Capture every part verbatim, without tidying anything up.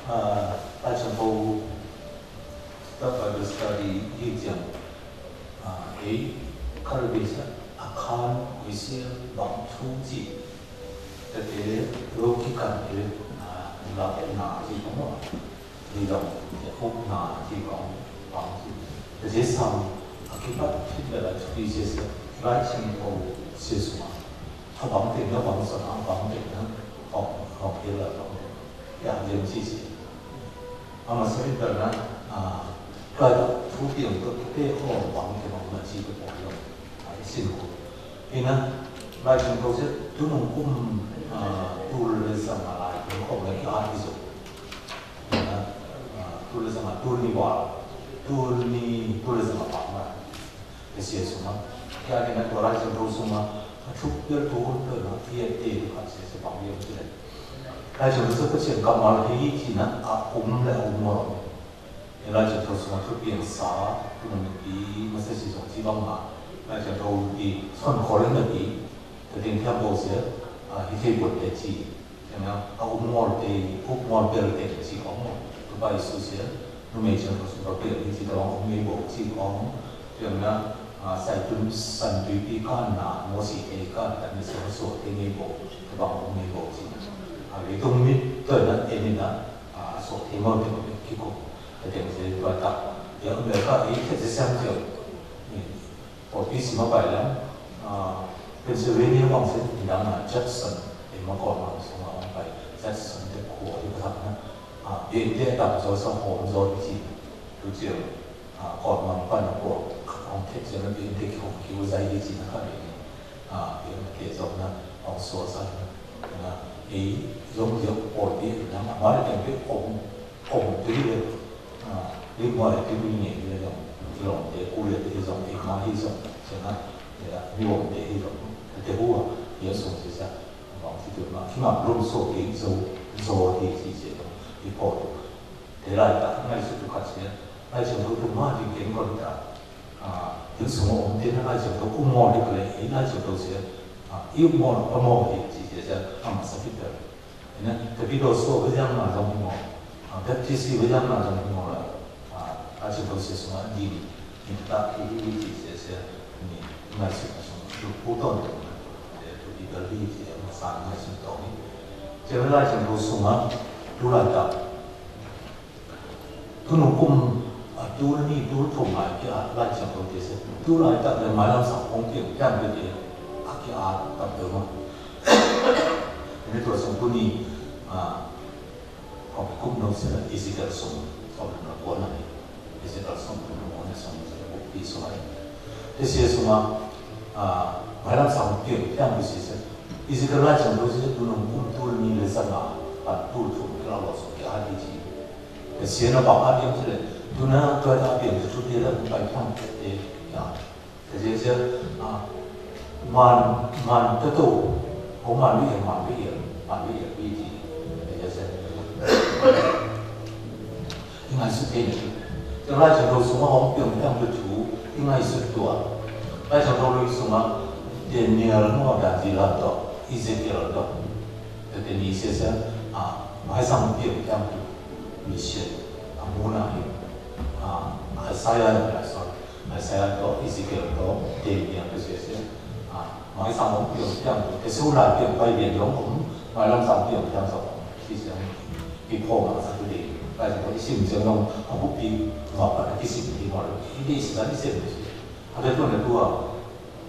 啊，大家好，这个study一讲，啊，诶，卡尔维斯，阿看，维斯，帮助记，这个，罗基看，啊，那，那，这个嘛，你懂，这个，那，这个，帮助，这些上，啊，给他听的来，这些是，来，请我，是什么？ Hơbang teng na bang sơnă, hơbang teng na hŏng, hŏng yơh lah hŏng. Yă, yơh či či. Ama sơrin tơl na, a, klai ta thu tieng tŭ tŭ tê hŏ bang teng hŏng na či tŭ pô yơh. A, i sin kô. Pi na, lai teng kô se, tu nung kŭm, a, tu le sa ma lai, tu kô le ki a ti so. Pi na, a, tu le sa ma, tu ni wa, tu ni, tu le sa ma bang ma. Tê song a, kâo ake na kô Lai Siame Tho song a, a chuk bial tôl tôl na, pia tê tôl khat se se bang bial tê. Lai Siame Tho song kô se kamal hê ci na, a um le a um mô. Ê Lai Siame Tho song a chuk bial sa, tôl na pi, ma se si song ci bang ma. Lai Siame Tho i son kô le na pi, tê ting thiam bô se, a, hi thê bôt tê ci. Teng na, a um ngol tê, um ngol bial tê ci kong, tŭ bai su sia, nu mê cang su ba bial ci tong, um mê bô ci kong, teng na, a, sai tun san tui pi kan na, mo si tê kan, tan ni sa so tê mê bô, tê bang um mê bô ci. A, ri tung mi, tê na, ê ni na, a, so tê mo tê mo ki kong, tê teng se ba ta. Ya, America, ê, tê se sang tê. Ê, Pi si ma bai lăng, a, Pennsylvania bang se, nang, a, Judson, ê, ma kŏn ma song a bai, Judson tê kô, ê, ba thang na, a, ê, ê, tap zô sa hom zô ri ci, tu ci, a, kŏn ma pan kô, hom tê ci na, ê, tê kô, ki u zai ri ci na ka ri, a, ê, ma tê zô na, hom so sa na, na, ê, zô ri kô, ê, na, ma ri tê hom, Ôm tui lĕ, a, ri mui tui bui nhêi lĕ dong, i lòng dê ku lĕ i dong, i ma hi dong, sena, ê, a, mi ôm dê hi dong. Tê hu a, i a sung sisa, bang si tu ma, ki ma lŭm so ki zo, zo hi si se dong, i pô tu. Tê lai ta, ngai su tu kat se, ngai su tu tu ma di keng kon ta. A, i sung ôm tê na ngai su tu, u mo di kle, i ngai su tu se, a, i mo, a mo hi si se, a ma sa ki tê. Ê, na, tapi dô so bơ jang na dong himo. A, baptisi bơ jang na dong himo la. A, a, ci dô se suma jing. Ni ta ki hi wi ci se se ni. Ngai se na suma. Su pu ton. Ê, tu di bel hi ci ma sa ngai se to ni. Ci bel lai ci dô suma. Tu lai ta. Tu nung kŭm, a, tu ni tu thum lai ki a lai ciang kŭm ti se. Tu lai ta le mai lam sang kong kiang kiang ti ti. A ki a ta de ma. Ini tu sung tu ni, a, kong kŭm nung se Ezekiel sung, sung na kua na ni. Ezekiel sung na kua na sung se kong pi sung ai. Ti se sung a, a, mai lam sang kiang kiang ti se se. Ezekiel lai ciang tu se tu nung kŭm tu ni le sang a, a tu thum ki a lo sung ki a ti ci. Ê, siena bang a biang tu lĕ, tu na tuai a biang tu tu tê lĕ, bai thang tê, ya. Ê, sia, sia, a, man, man tê tô, hô man bi, man bi, man bi, bi ti. Ê, sia, sia. I ngai su tê nê. Tê lai sa tô sung a hô biang biang tu tu, i ngai su tua. Lai sa tô lui sung a, Daniel ngô Daniel to, Ezekiel to. Tê tê ni sia sia, a, mai sang biang biang tu. Misia, a, Môna hi, a, Isaia, a, sorry, Isaia to, Ezekiel to, Daniel to, sia, sia, a, mai sang ôm piong piang, tê su lai piong pai piong yong ôm, mai lam sang piong piang song, sia, sia, pi pho ma sa tu de, lai sa tu i sim sia yong, a bu pi, ma pa ki sim pi ma, i de sia, i sim sia, a de tu na tu a,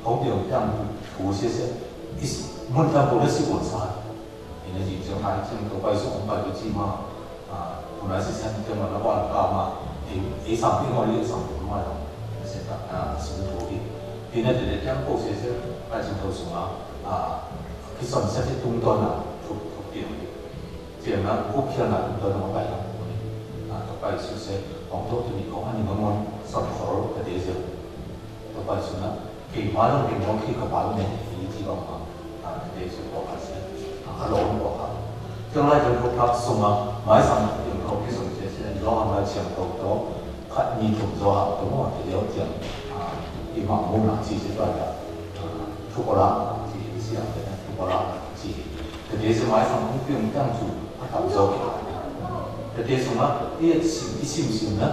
Hong piong piang tu sia sia. Is, mun piang tu lĕ si ƀon sa. Ina ji piong hai piong tu pai su hong pai tu ji ma. A, pu na si san piong ma na wan ka ma. E, e sang piong ma li sang piong ma dong. Sia ta, a, sung tu hi. Pi na de de piang ko sia sia. Pai sung tu sung a. A, ki son sa ti tung ton na. Tu, tu piong. Piong na, ku piong na tung ton na pai na. A, tu pai su sia. Hong tu tu ni kong ani ma mon. Son kor ka de sia. Tu pai su na. Kei ma dong kei mong kei ka bai ne, i ji bang ma, a, kei su ko ka se, a, a long ko ka. Kiang lai kiang ko ka sung a, mai sang kiang ko ki sung se se, long a mai siang ko to, ka ni tung zo a to mo, te leo kiang, a, i ma mu na ji se ba ya, a, tu ko la, ji, i siang ke na, tu ko la, ji. Te de se mai sang kiang kiang su, a, tam zo ki ka. Tê sung a, i sim, i sim sim na,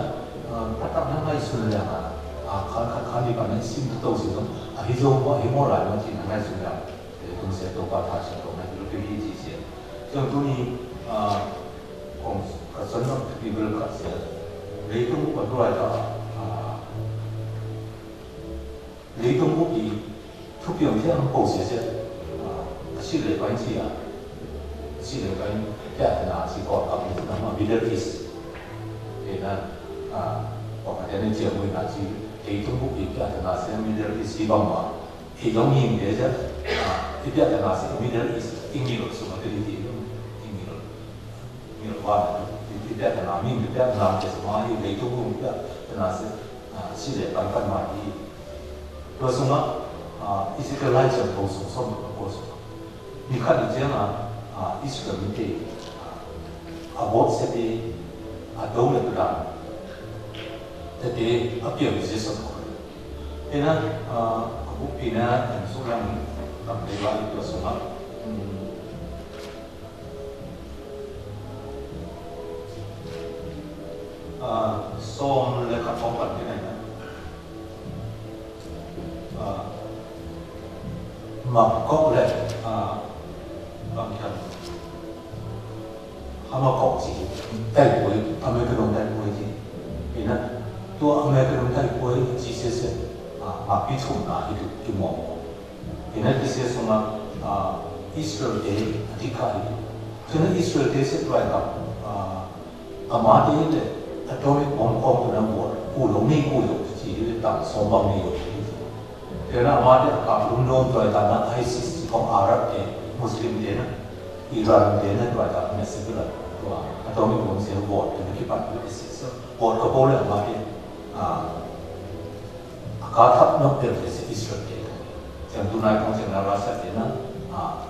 a, ta ta na ngai sun leng a, a, ka, ka, ka ni pa na i sim tu tau sim na, a, hi zo mo, hi mo lai mo ti na ngai sun leng, tê tung se to pa ta se to na, lu ke hi ji se. Tung tu ni, a, kong, ka sun na, pi bel ka se, lei tung pa tu lai ta, a, Lei tông ƀŭk pi, thu piăng thiăng pô se se, a, a si lei pai si a, a si lei pai, piă tơna si kŏ kăp ni tơna ma Middle East. Ê na, a, kŏ ka tene chia mui na si, lei tông ƀŭk pi piă tơna se Middle East si bang ma, ê yong ying de se, a, ê piă tơna se Middle East, ing yong suma teri ti, ing yong. Ñu wan, pi, pi, piă tơna, ming pi piă tơna, kê suma, yu lei tung tung piă tơna se, a, si lei pan pan ma i. Tua sung a, a, Ezekiel lai chang kô sung, sôm kô sung. Ni khat ni chiang a, a, Israel mi te, a, a bot se te, a dong le pran. Te te, a piang se sôm kô. Ê na, a, a bu pi na, a sung lang, tam te wa i tua sung a. Hmm. A, sôm lĕ kăk kŏk păn kơ nai na. A, ma kŏk lĕ, a, bang kiăng. Hama kŏk si, tai kuai, America dong tai kuai si. Ê na, tua America dong tai kuai si se se. A, ma pi thum na, itu, itu mong. Ê na, pi se sung a, a, Israel te, a, di ka itu. Ê na, Israel te se tuai ka, a, Ama te le atomic bomb kong tu na bot, ku lo ni ku lo, ci le tang sôm bang ni lo. Te na ama te ka lum lom tuai ta na ISIS, ci kong Arab te, Muslim te na, Iran te na tuai ta na sebelah. Tua atomic bomb se bot, te na ki pat tu ISIS. Bot ka bot le ama te, a, a ka thap nok te se Israel te. Ciang tu nai kong ciang na Russia te na, a,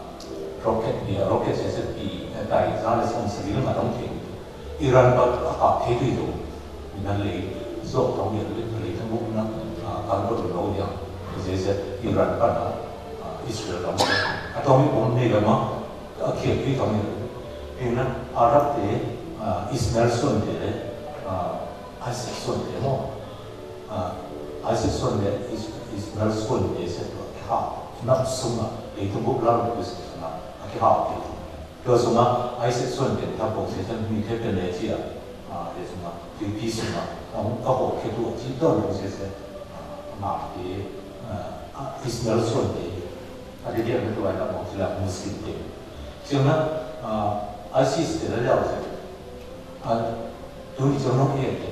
rocket bia, rocket se se pi, e, tai, za le song se le ma dong te. Iran băt a kap thê tui dong. Năn lei, zôk tong yơh lei, lei tong buk năn, a, kan bơh lô yơh. Zeze, Iran băt a, a, Israel tong yơh. A tong yơh bom ne gama, a kiet tui tong yơh. Ê năn, Arab te, a, Ismail Sun te, a, ISIS Sun te mô. A, ISIS Sun te, Is-, Ismail Sun te se tu, ha, năp sung a, lei tong buk lar buk sung a, a ki ha, te tong. Tua sung a, ISIS Sun te ta pô se ta mi te pe ne ci a, a, te sung a, te pi sung a, a, a pô ke tu a ci ta lu se se, a, ma te, a, a, Ismail Sun te, a, te dia ke tu a ta pô se la Muslim te. Sung a, a, ISIS te la liao se, a, tu ni sung no ke te,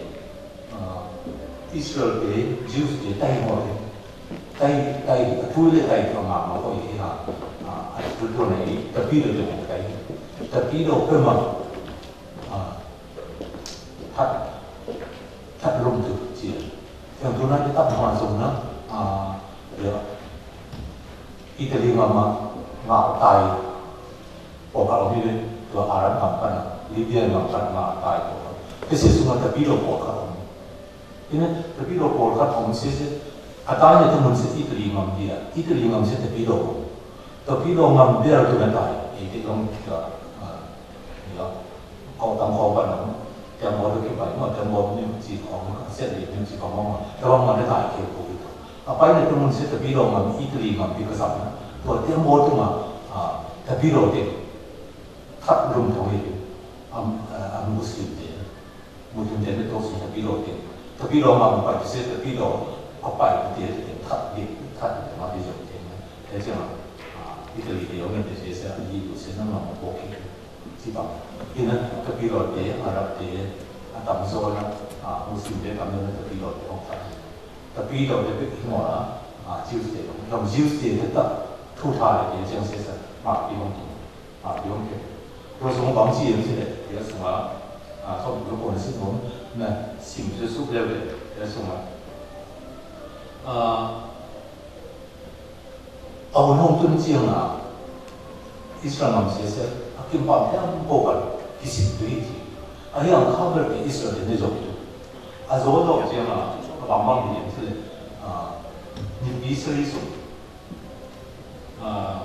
a, Israel te, Jews te, tai mo te, tai, tai, a, tu le tai tu a ma, ma ko i ha, a, a, tu tu ne i, ta pi le te mo tai, ta pi le pe ma, A, thăt, thăt lŭm tŭ cia. Yang tŭ nai tăp hma sung na, a, ya. Italy ngă ma, ngă tai. Pô kă ômi le, tŭ Arab ngă păn, Libya ngă păn ngă tai pô kă. Kơ se sung na tăp pi lô pô kă ômi. Ina, tăp pi lô pô kă ômi se se. Atai ne tŭ mŭn se Italy ngă dia. Italy ngă se tăp pi lô. Tăp pi lô ngă bia tŭ na tai. Ina tŭ lŏng tŭ, a, Yo, kâo tăm kâo pă nŏng, tiăm bôl tŭ kipay mă, tiăm bôl mĭn ci kâo mă, sĕt lĕ mĭn ci kâo mă mă, tăm mă nê tai kê kô kê. Apay nê tŭ mŭn sĕt tăp pi lô mă, Italy mă, pi kơsăm nê. Tŭ tiăm bôl tŭ mă, a, tăp pi lô tê. Khăp lŭm thong yê, am, a, am Muslim tê. Mui tŭm tê nê tôk sum tăp pi lô tê. Tăp pi lô mă mă pay tê sĕt tăp pi lô. Apay tê tê khăp tê khăp tê mă tê yŏng tê nê. Tê tê mă. A, Italy tê yŏng nê tê sĕt sĕt a yi lu sĕt nê mă mă bôk kê. Ci păng. Tê nê tăp pi lô tê, Arab tê, a, tăm zô nê, a, Muslim tê tăm zô nê tăp pi lô tê hŏng khăp. Tăp pi lô tê pi hŏng a, a, Jews tê. Hŏng Jews tê tê tăp. Thu tha lê tê ciang sĕt sĕt. Mă pi hŏng tê. A, yŏng kê. Tui sung bang ci yŏng ci lĕ, tui sung a, a, sung yŏng kông sing mông, nê, sing sui suk leo lĕ, tui sung a. A, a, wun hŏng tun ciang a, Israel ngăm sĕ sĕ, a, kim pam tê am kô kăn, ki sing tui ci. A, hiang kha bel ki Israel nê yŏng tui. A, yŏng yŏng ciang a, a, bang bang yŏng ci lĕ, a, ni bi seri sung. A,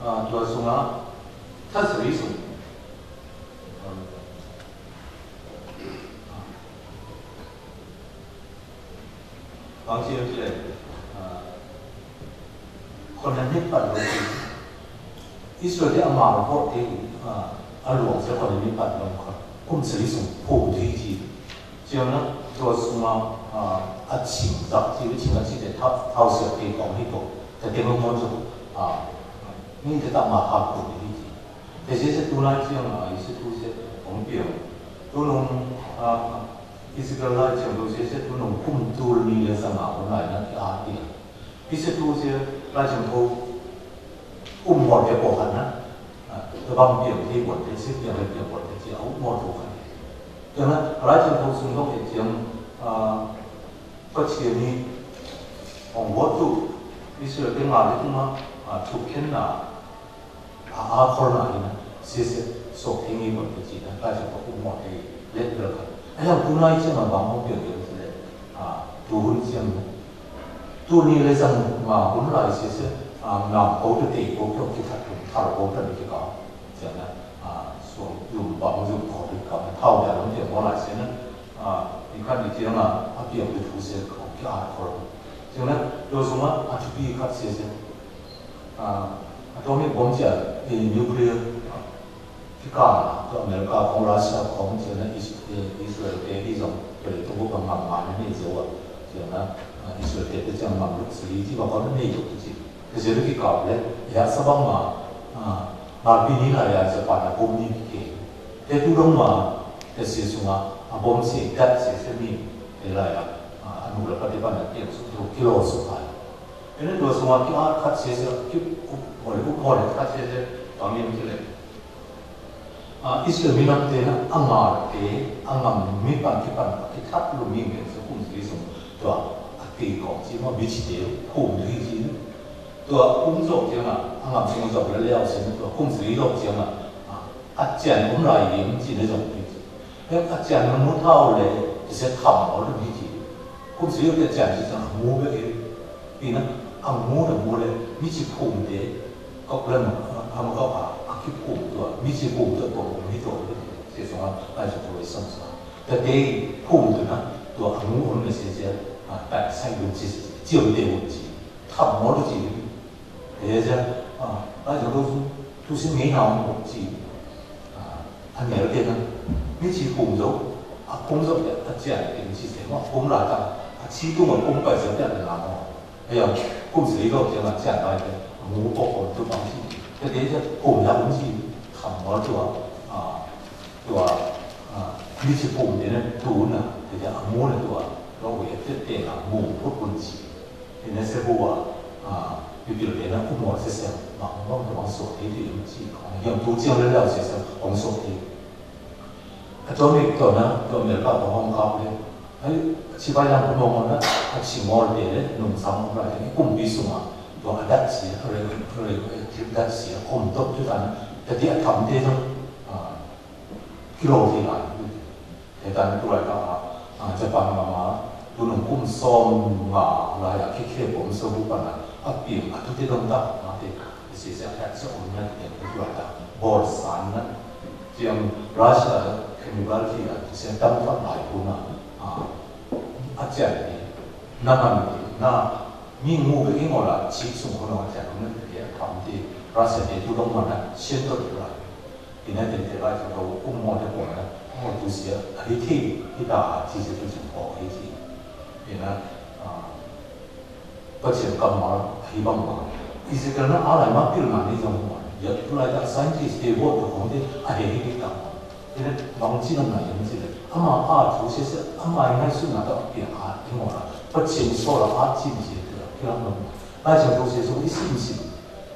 啊，tuh sung a, thasri sung. Bang ci yơh ci lĕ, a, khon năn nit pat lo ci. Israel dih a ma ro po ti, a, a luang se khon năn nit pat lo khon. Kum sri sung po ti ci. Ci yơh na, tuh sung a, a, a cing zak ci, cing a ci te thao, thao se ti kong hi to. Te te mong mong sung, a, ni te ta ma kha po ti ci. Te se se tu nai ciang a, i se tu se, ong piang. Tu nung, a, Israel lai ciang tu se se tu nung kum tul ni leh sa ngă ong lai na ki a piang. I se tu se lai ciang tu um mor ke po kan na. A, te bang piang te bon te se piang le piang bon te se a um mor tu kan. Te na, lai ciang tu sung dong e ciang, a, Pă ciang ni, ong wot tu, Israel te ngă lĕ tu ma, a, tu ken na, a, a khor na hi na, sese, sok te ngi bot tu ci na, ka ci ko ku mo te, let bel ka. A yang tu na i ciang a bang mo piang piang ci le, a, tu hun ciang ni. Tu ni le sang ma hun lai sese, a, ngam ko tu te ko piang ki that tu, thar ko tu ni ki ka. Ciang na, a, so, yum bang yum ko tu ka, thao ya bang piang mo lai se na. A, i khat i ciang a, a piak bi thu se, kha ki a khor. Ciang na, do sung a, a chu pi khat se se. A, a to mi bom cia, i nuclear, a, ki ka, to America kong Russia kong ciang na, Is-, i, Israel ke i zong, ke le to bu kong ngam ma ni zo a. Ciang na, a, Israel ke te ciang ngam lu sri ci ba kong ni zo ci. Te se lu ki ka le, ya sa bang ma, a, ma bi ni la ya sa pa na bom ni ki ke. Te tu dong ma, Te se sung a, a bom se, dat se, se mi, te lai a, a, a nu la pati pan a tiang su, tu kilo su pai. Ene tu sung a ki a khat se se, ki u, u, u, u, khat se se, pang yin ki le. A, Israel mi nam te na, a ngar te, a ngam mi pan ki pan, ki that lu mi ngen se kum si sung, tu a, a ki kong si ma bi ci te, kum si si. Tu a, kum zok ciang a, a ngam sung zok le le au se, tu a, kum si zok ciang a, a, A cian ôm lai yêm ci nê zŏng pi ci. Hê a cian mă mŭ thao lĕ, ci se khăm ôr dŭm hi ci. Kŭm si yô a cian ci sa mŭ bê ê. Pi nă, a mŭ nă mŭ lĕ, mi ci phŭm dê. Kŏk lĕ mă, a mă kŏk a, a ki phŭm dua, mi ci phŭm dua, tŏ mŭ mi tŏ dua. Sê sŏng a, lai sŏng tŏ lĕ sŏng sa. Tơdê phŭm dua nă, dua a mŭ ôm lĕ sê sê, a, tat sai dŭm ci, ci ôm dê ôm ci. Khăm ôr dŭm ci. Thế chứ, à, bác cháu tôi, tôi xin nghỉ học một chỉ, à, anh nhớ tiền không? Mới chỉ phùng dấu, à, phùng dấu để phát triển thì mình chỉ thấy mà phùng lại ta, à, chỉ tôi mà phùng phải giới thiệu để làm thôi. Bây giờ phùng xử lý rồi thì là triển khai thì mù bộ phận tôi bằng chỉ. Thế thế chứ, phùng là cũng chỉ khăm ôr dŭm, à, dŭm, à, mới chỉ phùng thì nó đủ nè, thì là mù là dŭm, nó về tiếp theo là mù phút quân chỉ. Pi nê se hu wa, a, yu pi lo pi nê hu mor se se, ma, ma, ma, ma so ti ti, ci, ong, yong tu ciang le le se se, ong so ti. A to mi to na, to mi ka ko hong ka le. Ai, ci ba yang ko mo na, a ci mor le le, nung sam ra le, kum bi su ma, to a dat si, re, re, re, dat si, kum to tu tan, ta ti a tam te no, a, Kilo ti lai. Te tan tu lai ta, a, Japan ma ma, tu nung kum som nga lai a ki khe bom so bu pan a, a pim a tu te dong ta, ma te, si si a ta so um na te tu lai ta, bor san na. Tiang Russia, cannibal ti a, si a dang fa lai bu na, a, a cian ni, na man ni, na, mi ngu ke ing ora, ci sung kono a cian, na te a kam ti, Russia te tu dong ma na, sien to tu lai. Pi nê teng te lai sô rô kum mô te pô nê, mô tu sia, a hi thi, hi ta, thi sia tu sung pô hi thi. Pi nê, a, pă chê kam ma, a hi bang ma. Ezekiel nê a lai ma pil ma ni zong ma. Ya tu lai ta scientist te wo tu hong te, a he hi hi ta ma. Pi nê, bang chi nang na yang chi le. A ma a tu sia sia, a ma ngai su na ta pi a, hi mo la. Pă chê so la a chi chi te, pi la ma. Lai sô tu sia so i si i si.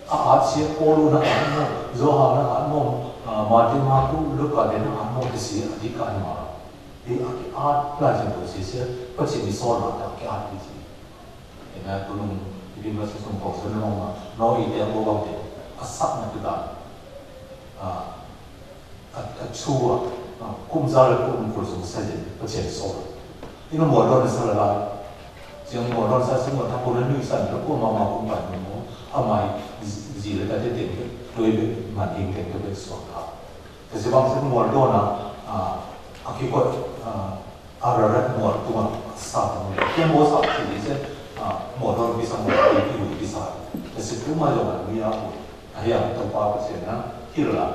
A, a sia Pôlu nê a mô, Yohan nê a mô, a, Mate, Marku, Luka dê nê a mô, tê sia a di ka ma. Di a ki a, lai sô tu sia sia, pă chê mi so la ta ki a di sia. Ê nê tu nung, di ma sia sung kô sô nê ma, nô i te a mô bang te, a sak nê tu ta. A, A, a chu a, a, kum za le kum kul sung sa jin, pă chê so. Ina mô dô nê sa la la. Jeng mò don sa sung mò tha kô na nui san lo kô ma ma kô bai mò. A mai zi le ta te te to e be ma ding te to be so ta. Te se bang se mò don na a ki kô a ra ra mò tu ma sa ta mò. Te mò sa si se mò don bisa mò ki ki bisa. Te se tu ma lo ma mi a ko. A ya to pa ko se na hil la.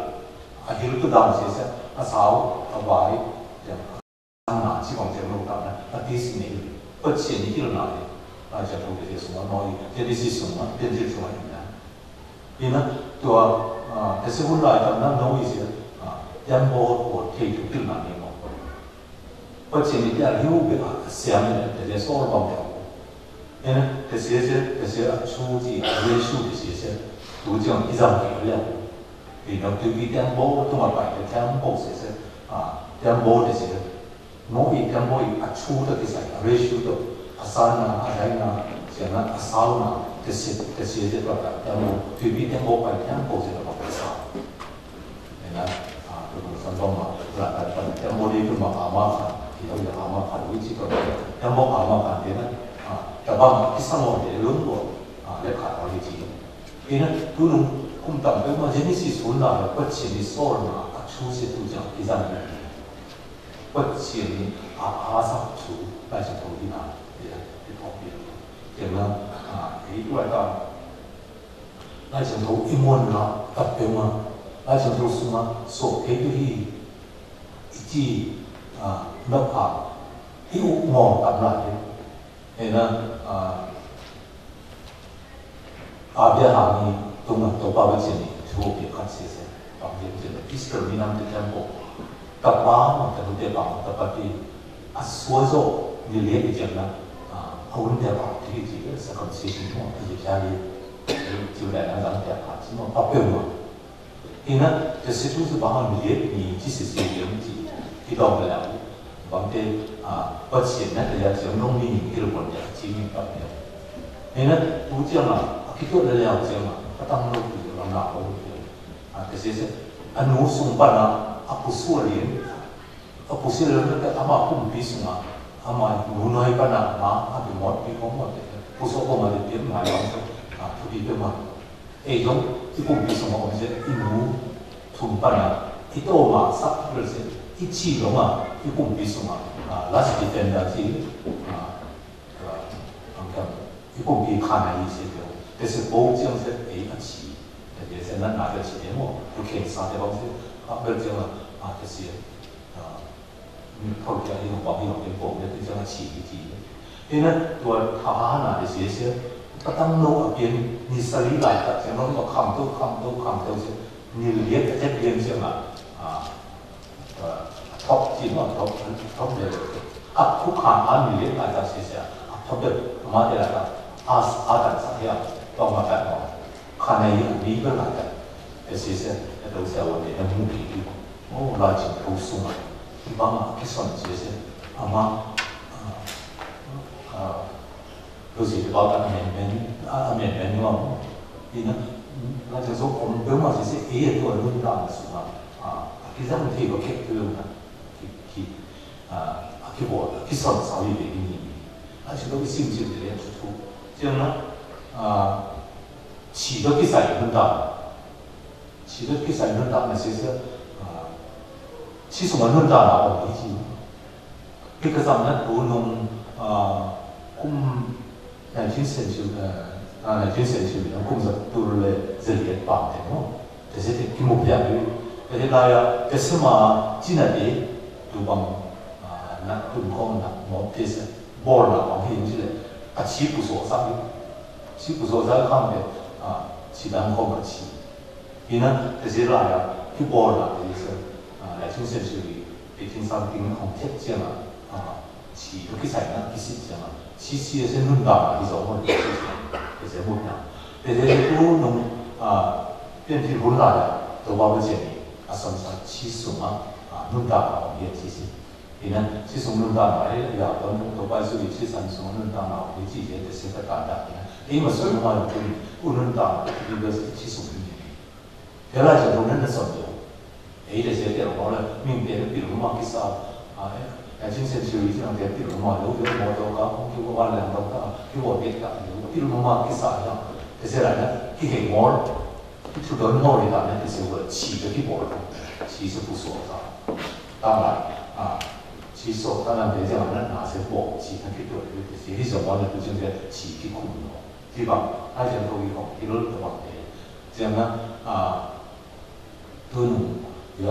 A hil tu dang se se a sau a bai. Nà, chi bang jeng nô tap nà, a ti si ni hil. Pă chi ni hil nà ni. Lai Siam Pô te sung a nô i, te ni si sung a, te ni si sung a hil nà. Ina, tua, a, te se hun lai tap nà nô i si, a, tem bô pô te tu hil nà ni mô. Pă chi ni te a hiu be a, a siam ni, te te so bang te. Ina, te si si, te si a chu ti, a ye shu te si si. Tu jeng i zang ki le. Ina, tu bi tem bô, tu ma pai te tem bô si si. A, tem bô te si. Mô i tem bô i a chu ta ki sai, a ratio ta, a sa na, a dai na, sia na, a sau na, te si, te si, te pra ka, tem bô, tu bi tem bô pai tem bô sia na pa ka sa. Ena, a, tu bang san bang ma, la ta pa tem bô di tu ma a ma ka, i ta ya a ma ka, wi chi ta, tem bô a ma ka, te na, a, ta bang, ki sa mo de lung bô, a, le ka, a, wi chi. Ena, tu nung, kum tam, pe ma, Genesis hun na, pa chi ni sol na, a chu se tu jang, ki zang na. Pă chi ni a, a sa chu, lai sa to di na, di na, di to di na. Di na, a, i tu lai ta. Lai sa to i mon na, ta pe ma. Lai sa to sung a, so ke tu hi, i ti, a, na pa, i u mo ta na di. Ena, a, Abraham ni, tungwa to pa wa cheni, chuo pia kat sese, pa wa cheni, Israel ni nam te temple. Ta pa ma, ta te pa ma, ta pa ti, a sua zo, ni lia ki chena, a, a un te pa, ti ki ti, circumcision mo, ti ki chari, ti wa na zang te pa, ti mo, pa pe ma. Ina, te si tu si bang ni ye, ni chi si si ye, chi, ki dong le au. Bang te, a, pa chi na te ya chi nong ni ni ki lo bon ya, chi ni pa ya. Ina, tu chi ma, a ki tu le au chi ma, pa tang lo ki lo na o. A, te si si, a nu sung pa na, a pu su li. A pu su li na te ama kum pi sung a, ama nu noi pa na, ma, a pi mot pi ko mot. Pu su ko ma de pi ma, a, pu pi pe ma. Ê, dong, i kumpi sung a om se, i nu, thum pa na, i tô ma, sak, bel se, i chi dong a, i kumpi sung a, a, last defender chi, a, a, ang kam, i kumpi khana i se dong. Te se bo chiang se, ê, a chi. Te se na, na, te chi dong mo, tu khen sa te bang se, a, bel chiang a, a, te se, a, Thôk kiăng ih nŏng păng ih nŏng pên pông nê, tơ jang a chih ih chih. Ih nê, tua tha ha na ih chih chih. Pă tăng nô a piên, ni sa ri lai tât jang nô ma khăm tơ, khăm tơ, khăm tơ chih. Ni liet a tet liet jang a, a, a, thôk chih nô, thôk, thôk dê. A khuk khan a ni liet lai tât chih chih. A thôk dê, ma dê lai tât. A, a tât sa hia, tong ma tât nô. Khan a ih a ni bê lai tât. Ih chih chih, ih tât sa wa ni, a mu pi pi. Ơ, lai ching tôl sung a, i bang a ki son chih chih, a ma, a, a, tôl chih i bang a men men, a, a men men wa. I na, lai ching sung ôm bê ma chih chih, i tua nun dang sung a, a, a ki zang thi ba kek tu na, ki, ki, a, a ki bo, a ki son sa i bê ni. Lai ching tôl i sim chim de le tu tu. Ching na, a, chih tôl ki sai nun dang. Chih tôl ki sai nun dang na chih chih, a, chih sung a nun dang na ôm i chih. Pi ka sam na tu nung, a, kum nineteenth century, a, a, nineteenth century, a, kum za tu le za liet pang te nô. Te chih te ki muk ya pi. Te chih na ya, te chih ma chih na te, tu bang, a, na tu kong na mo te chih. Bôl na bang hi chih le. A chih pu so sa pi. Chih pu so sa kang te, a, chih dang kong a chih. Ih nê, tơ jêh lai a, ki bôl na tơ jêh sê, a, lai chung sên sui, eighteen something hong thiêt jiang a, a, chi, tơ ki sai na, ki sit jiang a, chi sit sên nun dang a, ki zong hon, tơ jêh mut na. Tơ jêh tu nung, a, piên thi hun lai a, tơ wa bơ jiang ni, a, son sa chi sung a, a, nun dang a, hong hiên chi sit. Ih nê, chi sung nun dang a, ih, ya, tơ nung, tơ bai sui, chi san sung nun dang a, ih, chi, ih, tơ sên ka dang dang, ih nê. Ih, ma sui ma, ih, nun dang a, ih, bơ chi sung ni. Tơlơi jêh dong năn năn sŏn dong. Ê, dê jêh tơlơi bâo lĕ, mĭn tê năn pil mă kisa, a, ê, Nineteenth century 這樣嘅，比如嘛，有有摩托卡，有個萬能的卡，有個別卡，有比如嘛，其實呀，這些人呢，佢係我，佢出到我嚟講呢，這些個起的地方，其實不錯的。當然啊，其實當然別講呢，那些武器，那些對，這些一種嘛，那不就在起地空咯。對吧？而且都有講，比如的話，這樣呢，啊， Tunu, ya,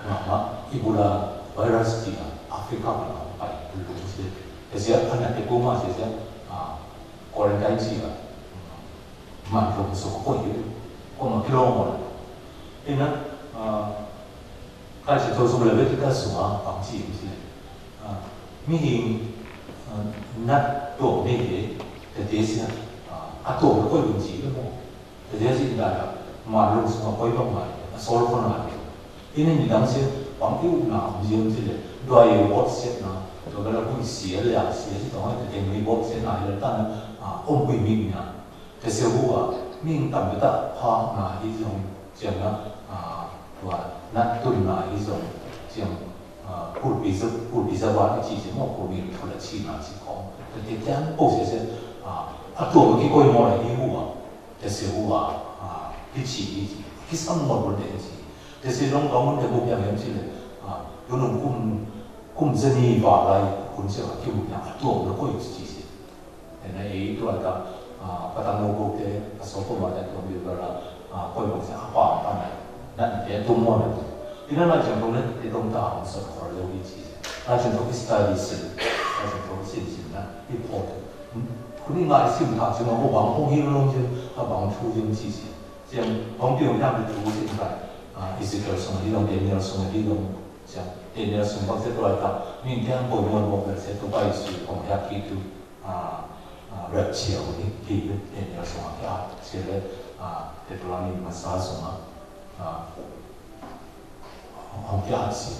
ma, ma, Ebola virus ci a, Africa ka na, pai, tunu ci. Tê sia, ana tê kuma, tê sia, a, quarantine ci a, man, tunu so ko yu, kuma kilo mo. Ina, a, kai si to sum le beti ka suma, pang ci, ci. A, mi hin, a, nat to mi he, tê tê sia, a, a to ko yu ci mo. Tê sia si nda ya, ma lung suma koi bang ma, a sol ko na. Ini ni dang si, bang iu na, um zium si le, dua yu bot si na, dua bela kui si le, a si si tong, tê tê mi bot si na, le tan, a, om kui mi na. Tê si hua, ming tam bê ta, pa na, hi zong, ziang na, a, dua, na tun na, hi zong, ziang, a, pul bi zi, pul bi zi wa, ci zi mo, pul mi, pul ci na, ci kong. Tê tê tian, po si si, a, a tuang ki koi mo le, hi hua. Tê si hua, a, hi ci, hi ci, hi sam mo bun de hi ci. Tê si long dong de bu piang yam ci le, a, bu nung kum, kum zeni ba lai, kun se a ki bu piang a tuang lo koi ci ci si. Ê na ê tuang ka, a, patang mo bu te, a so ko ma ta tuang bi ba la, a, koi bang se a pa, a pa na, na te tuang mo na. Ina na jang tuang le, te tuang ta, a, so ko lo hi ci si. Na jang tuang study si, na jang tuang si si na, important. Kuni ngă sim thak sima ko bang ko hi long jing, a bang thu jing si si. Jing bang piong yang de thu si ngă. A, Ezekiel sung hi long, Daniel sung hi long. Jing Daniel sung bang se tuai ta. Ming tiang ko yon bok se tu bai sui kong yak ki tu. A, a, rep chia ko ni ki Daniel sung a kia. Se le, a, te tu la ni masa sung a. A, Hong Kong si.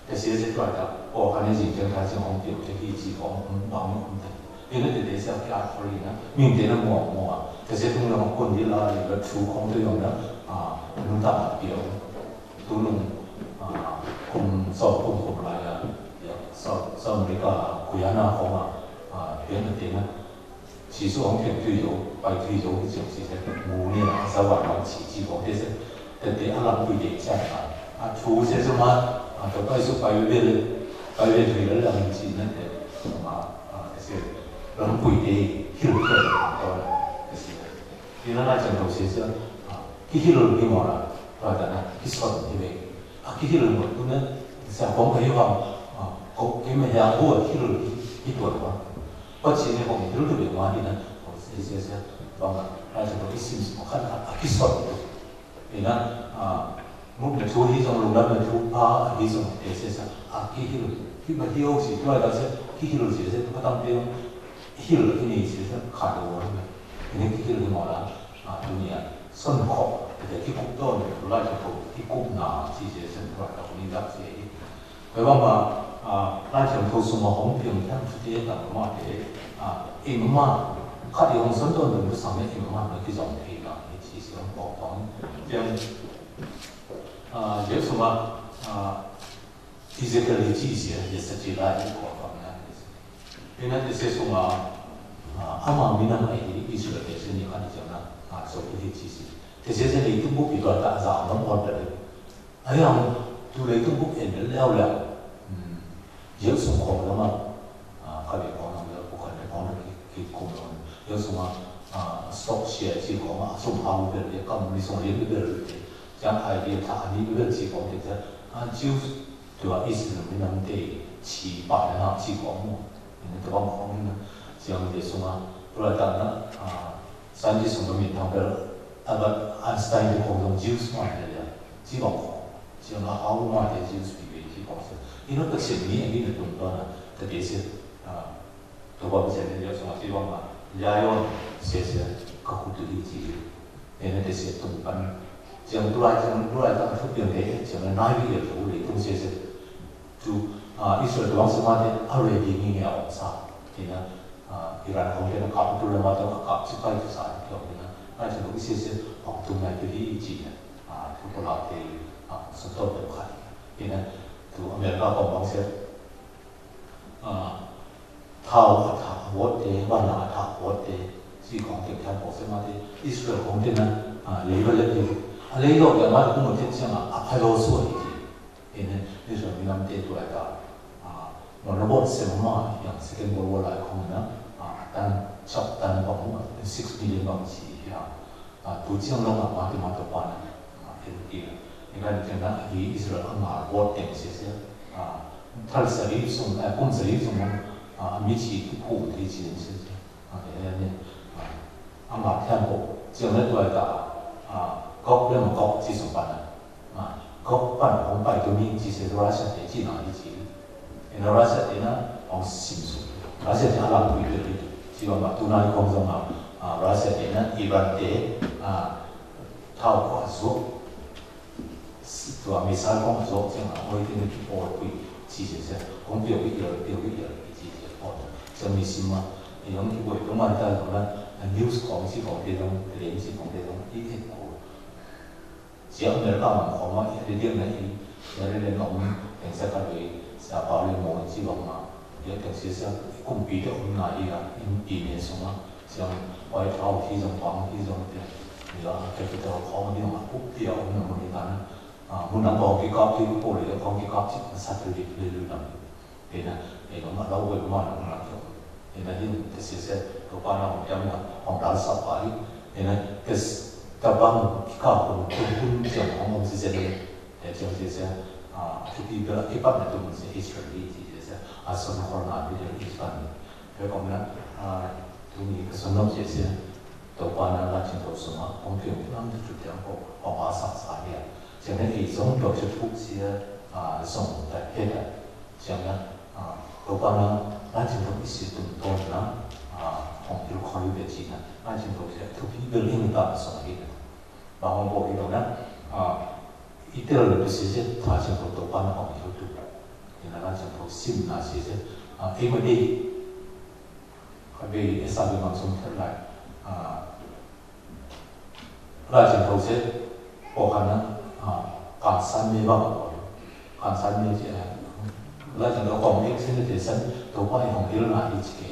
Tê sia zi tuai ta, ơ, kha ni zi jang kha zi Hong Kong tê ki zi Hong Kong bang Hong Kong tê. Ê na tê tê sia kia kho ri na, ming tê na mo mo a. Tê sia tung na Hong Kong di la, ri la chu Hong Kong tê yong na, a, nung ta ma pio. Tu nung, a, kum so kum kum la ya, ya, so, so America, Guyana Hong a, a, pio na tê na. Sì su Hong Kong tui yo, bai tui yo, ki ciong sì se, mu ni na, sa wa bang sì, sì Hong Kong se, te te a lam bui de ciang a, a tu se su ma, a to bai su bai we le, bai we tui le lam sì na te, ma, a se, lam bui de, hiu ke, a to, a se, ni na na ciang to se se, a, ki hiu ki mo la, ba da na, ki son ki we. A ki hilh môt tu ne, sa kông ka hiu hăng, a, kông ki mê hiang hu a hilh ki, ki tuan wa. Bác sĩ ne kông hilh tu bê wa hi na, kông se, se, se, bang a, a, sa kông ki sim sim khan a, a ki sot tu. Ê na, a, mŭt na chu hi song lŭng lam na chu pa, a hi song, ê se sa, a ki hilh, ki ba hiu si, tu a da se, ki hilh si se, tu ka tang pê, hilh ki ni si se, kha do wa. Ê ne ki hilh ni mo la, a, tu ni a. Sôn khôk, tê ki kŭp tôl, lai tê kŭp, ki kŭp na, ci jê sên tuai tôk ni dăk jê. Bê wang ma, a, lai tê kŭp sung ma hong piăng tang su tê tang ma tê, a, ing ma, khăt i hong sôn tôl dŭm bê sang mê ing ma, nô ki zong phi na, ni ci sên hong kôk tong. Piăng, a, jê sung ma, a, Ezekiel hi ci sia, yê sa ci lai hi kua kua na. Ê na tê se sung a, a, ama mi na mai hi Israel tê se ni kha ni ciang na, a, so hi ci sia. Tê se se ni tung buk pi tua ta za ngam on ta le. A yang, tu le tung buk en le leo leo. Hmm. Yê sung kong na ma, a, kha le kong na le, buk kha le kong na ki, ki kong na. Yê sung a, a, stock share ci kong a, sung hang le le, kam mi sung le le le. Yang idea ta ni le ci kong tê se. A, Jews Tua Israel minam tê, ci pa na ci kong mo. Ini tua kong na, ciang tê sung a, tua ta na, a, scientist sung a min thang pel, Albert Einstein tê kong dong Jews ma tê ya, ci kong kong. Ciang a hau ma tê Jews bi bi ci kong sa. Ino ta sien ni, ini tung tua na, ta tê sien, a, Tua bang sia ne ya sung a si bang ma. Ya yon, sia sia, ka kutu hi ci. Ê ne tê sia tung pan. Ciang tu lai, ciang tu lai, ciang tu piang de, ciang ne nai bi ya tu le tung sia sia. Tu, a, Israel tu bang sia ma tê, a le di ni ne a ong sa. Ê na, a, Iran kong tê na kap tu le ma tê, a kap ci kai tu sa, kiong ê na. Nai ciang tu sia sia, ong tu nai tu hi ci ne. A, tu ko la tê, a, sa to de kai. Ê na, tu America kong bang sia. 啊，頭啊，頭，我哋，我那頭，我哋，是講定聽講，什麼的，Israel講定啊，啊，你个，你个，啊，你个，你个，我，我，這，這，啊，啊，排到所以，因為，你說，你們這，過來个，啊，我，我，什麼，像，Second World War來講呢，啊，單，十單，six million，啊， 啊，都正落啊，嘛，都嘛，都辦啊，啊，天地啊。你看，你看，那，以色列啊，嘛，我等些些，啊，他是一種，哎，公司一种，啊，米奇不苦的一件事情，啊，哎，哎，啊，啊，嘛，天国，将来都要打，啊，国，那么国，这种办啊。 啊，各半紅牌都面之前Russia地址哪裡知？因為Russia地呢，往深處，Russia地阿拉會對對，希望嘛，都那裡空中啊，啊，Russia地呢，Iran地，啊，透過做，做missile空做，這樣啊，我一定要去報會，之前是，空標會有，標會有，之前報，這樣你信嗎？你用去報，都嘛，但是呢，news空是空這種，電視空這種，一定過。 只要美國人講嘛，一定呢，一，一定呢，我們等下可以，是啊，保留某一句話嘛，也等於是講，比如我們哪裡啊，因，避免什麼，像White House彼種講，彼種的，那個Capitol講的嘛，不必要，我們那麼簡單啊，不能講去搞，去搞了，講去搞，這個satellite理論啊。 Ê na, ê na, ma đaŏ wê ma na, ma na, ê na, hin, tê sê sê, tô pa na, hong kiăng ma, hong dal sa pa hi, ê na, tê s-, ta bang, ki ka, hong, hong, hong, hong, si sê, ê, tê sê sê, a, tu pi bela, ki pa na, tu mun sê, Israel, hi, tê sê sê, a, son, hong, na, bi, tê, Israel. Ê, kong na, a, tu ni, ka son, no, tê sê, tô pa na, la, chin, tô, sung, a, hong, pi, hong, pi, hong, tu, tu, tiang, ko, hong, a, sa, sa, hi, a. Tê na, ê, song, tô, tu, tu, sê, a, song, ta, he, ta. Seng na, a, tô pa na, Laci Ntô pi si tum ton na, a, hong il khoi be ci na, Laci Ntô pi si tum pi bel ing ta song hi na. Ba hong bo hi na, a, i tel le pi si si, Laci Ntô tô pa na hong il tu. Hi na Laci Ntô sim na si si, a, i ma di. Kha be, e sa be mang sum tel lai. A, Laci Ntô sê, pô khăn na, a, kang san mê bang, kang san mê sê, a, Laci Ntô kong mê sê nê tê san, tô pa i hong hil na i chi kê.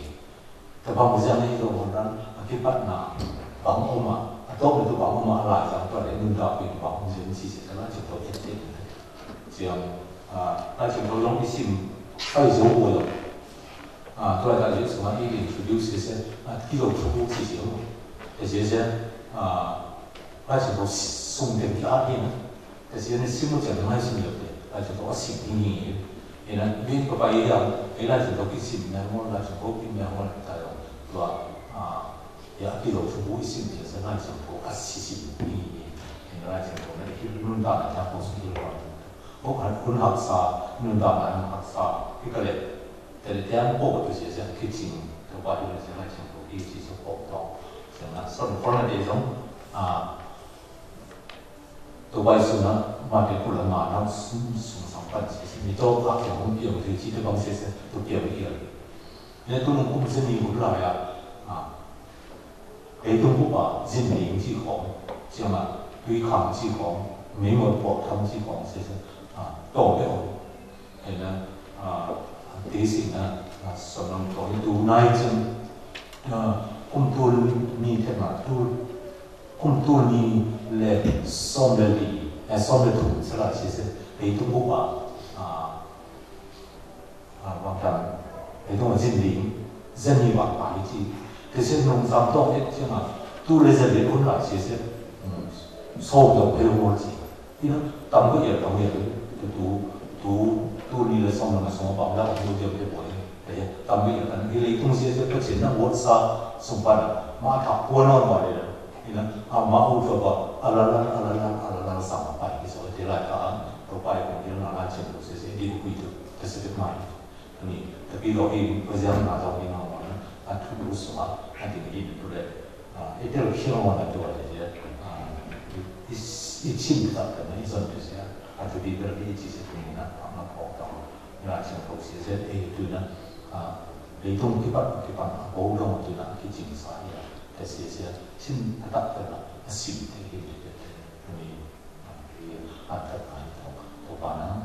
Tê bang mô siang nê tô hong dan, a ki pat na, bang ôma, a tô mê tô bang ôma, a lai sang tô lê nun da pin bang mô siang chi sê, Laci Ntô kê tê. Siang, a, Laci Ntô long i sim, ai zo wo yo. A, tô lai ta yuk sung a i introduce sê, a, ki lo thu bu sê sê mo. Tê sê sê, a, Laci Ntô sung teng ki a in. Tê sê nê sim mo chang ngai sim yo tê. Laci Ntô a sim ni ni. Ê na, bin pa pa i yang, ê Laci Ntô ki sim na mo, Laci Ntô ki na mo ta yo. Tô a, a, ya ki lo thu bu i sim tê sê Laci Ntô a sim ni ni. Ê na Laci Ntô na ki nun ta na ta ko su ki lo. Ôh, a, kun hak sa, nun ta na hak sa, ki ka le. Tê lê tê ang pô tu sê sê ki ching, tô pa tu sê Laci Ntô ki ching sô pô tong. Sê na, son, kon na tê zong, a, tô pa i su na, ma tê ku la ma na, sung, sung sang pan sê sê. Mi tô pa ki hong piong tu chi tê bang sê sê, tô piong i. Nê tu nung kum sê ni hu la ya, a. Ê tung bŭ pa, zin ling chi khong, chiang a, tui khang chi khong, mê mơ pok thang chi khong, sê sê, a, tô bê ong. Ê na, a, tê sê na, a, sô nang tô ni tu nai chiang, a, kum tu ni thep na tu, kum tu ni lê sôm lê li, ê sôm lê thum, sê la sê sê, ê tung bŭ pa, a, A, wang tang, ê dong zin ling, zin ni wang pa ni chi. Tê sê nung zam dong ê chiang a, tu lê zin lê kun lai sê sê, sô dong pê wô chi. Ê na, tam bê yê, tam bê yê, tu, tu, tu, tu ni lê sông na sông bang la, tu yê pê bô yê. Ê, tam bê yê, tam bê yê, tung sê sê, pê chên na, wô sa, sông pan, ma thak, wô non bô yê. Ê na, a, ma u tu bô, a la la, a la la, a la la, sa ma pai, ki sô, tê lai ka, tu pai, kong yê na la, chên, tu sê sê, din kui tu, tê sê tê mai. Ni, tapi lo i, pazang na zau i na wan, a tu tu sua, a ti ni tu le. A, i tel kiro wan a tu a ti ya. A, i, i chim ta ka na i zon tu sia, a tu di ber i chi se tu ni na, a na po ta. Na chim po si se, e tu na, a, le tung ki pat, ki pat, a po dong tu na, ki chim sa ya. Ta si se, chim ta ta na, a sim te i tu te. Ni, a, i a ta ka i to, to pa na,